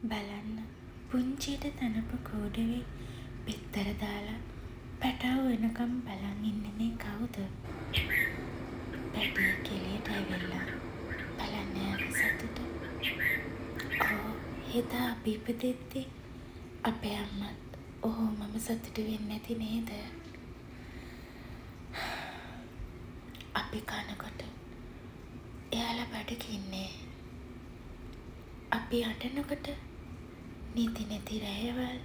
බලන්න පුංචියට තනපු කූඩුවේ බිත්තර දාලා පැටව් එනකම් බලන් ඉන්නේ මේ කවුද? පැටියෙක් එළියට ඇවිල්ලා. බලන්න එයාගේ සතුට. ඔව්, එදා අපි ඉපදෙද්දි අපේ අම්මත් ඔහොමම සතුටු වෙන්නේ නැති නේද? අපි කනකොට එයාලා බඩගින්නේ. අපි අඬනකොට නිදි නැති රැයවල්.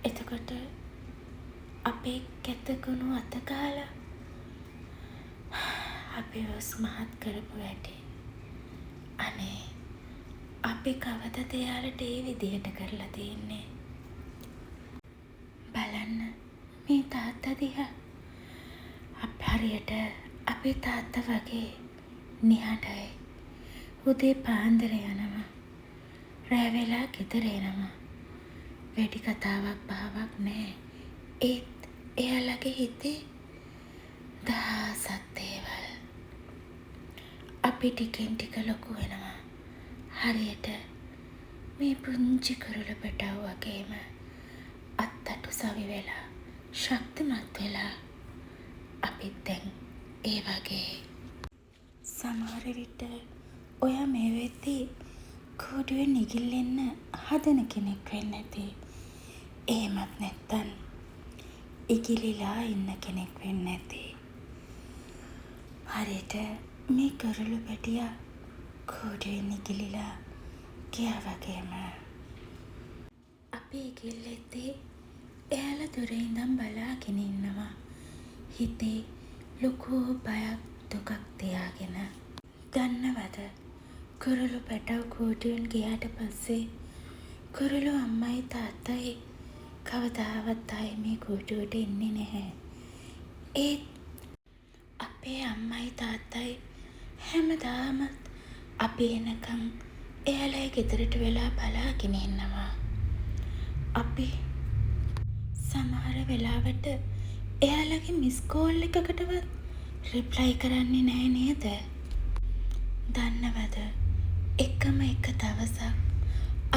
එතකොට අපේ කැතකුණු අත ගාලා අපිව උස්මහත් කරපු හැටි. අනේ අපි කවදද එයාලට ඒ විදිහට කරලා තියෙන්නේ? බලන්න මේ තාත්තා දිහා. හරියට අපේ තාත්තා වගේ නිහඬයි. උදේ පාන්දර යනවා. රෑ වෙලා ගෙදර එනවා. වැඩි කතාවක් බාවක් නෑ. ඒත් එයාලගේ හිතේ දහසක් දේවල්. අපි ටිකෙන් ටික ලොකු වෙනවා. හරියට මේ පුංචි කුරුළු පැටව් වගේම අත්තටු සවි වෙලා ශක්තිමත් වෙලා අපිත් දැන් ඒ වගේ. සමහර විට ඔයා මේ වෙද්දි කූඩුවෙන් ඉගිල්ලෙන්න හදන කෙනෙක් වෙන්න ඇති. එහෙමත් නැත්තම් ඉගිලිලා ඉන්න කෙනෙක් වෙන්න ඇති. හරියට මේ කුරුළු පැටියා කූඩුවෙන් ඉගිලිලා ගියා වගේම. අපි ඉගිල්ලෙද්දි එයාලා දුර ඉඳන් බලාගෙන ඉන්නවා. හිතේ ලොකු බයක් දුකක් තියාගෙන. දන්නවද, කුරුළු පැටව් කූඩුවෙන් ගියාට පස්සේ කුරුළු අම්මයි තාත්තයි කවදාවත් ආයේ මේ කූඩුවට එන්නේ නැහැ. ඒත් අපේ අම්මයි තාත්තයි හැමදාමත් අපි එනකන් එයාලයි ගෙදරට වෙලා බලාගෙන ඉන්නවා. අපි සමහර වෙලාවට එයාලගේ මිස් කෝල් එකකටවත් රිප්ලයි කරන්නේ නෑ නේද? දන්නවද, එකම එක දවසක්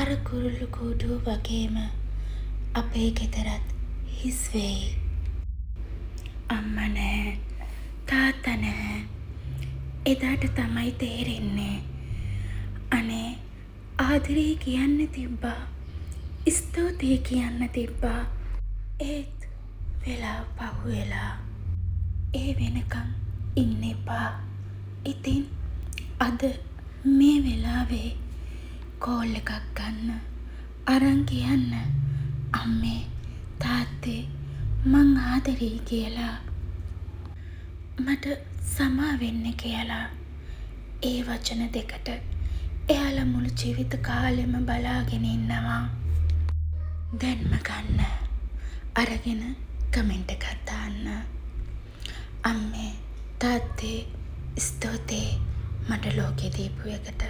අර කුරුළු කූඩුව වගේම අපේ ගෙදරත් හිස් වෙයි. අම්මා නැහැ, තාත්තා නැහැ. එදාට තමයි තේරෙන්නේ. අනේ ආදරේ කියන්න තිබ්බා. ස්තුතියි කියන්න තිබ්බා. ඒත් වෙලාව පහුවෙලා. ඒ වෙනකන් ඉන්න එපා. ඉතින් අද මේ වෙලාවේ කෝල් එකක් ගන්න. අරන් කියන්න අම්මේ තාත්තේ මං ආදරෙයි කියලා. මට සමා වෙන්න කියලා. ඒ වචන දෙකට එයාලා මුළු ජීවිත කාලෙම බලාගෙන ඉන්නවා. දැන්ම ගන්න. අරගෙන කමෙන්ට් එකක් දාන්න. අම්මේ තාත්තේ ස්තුතියි මට ලෝකෙ දීපු එකට.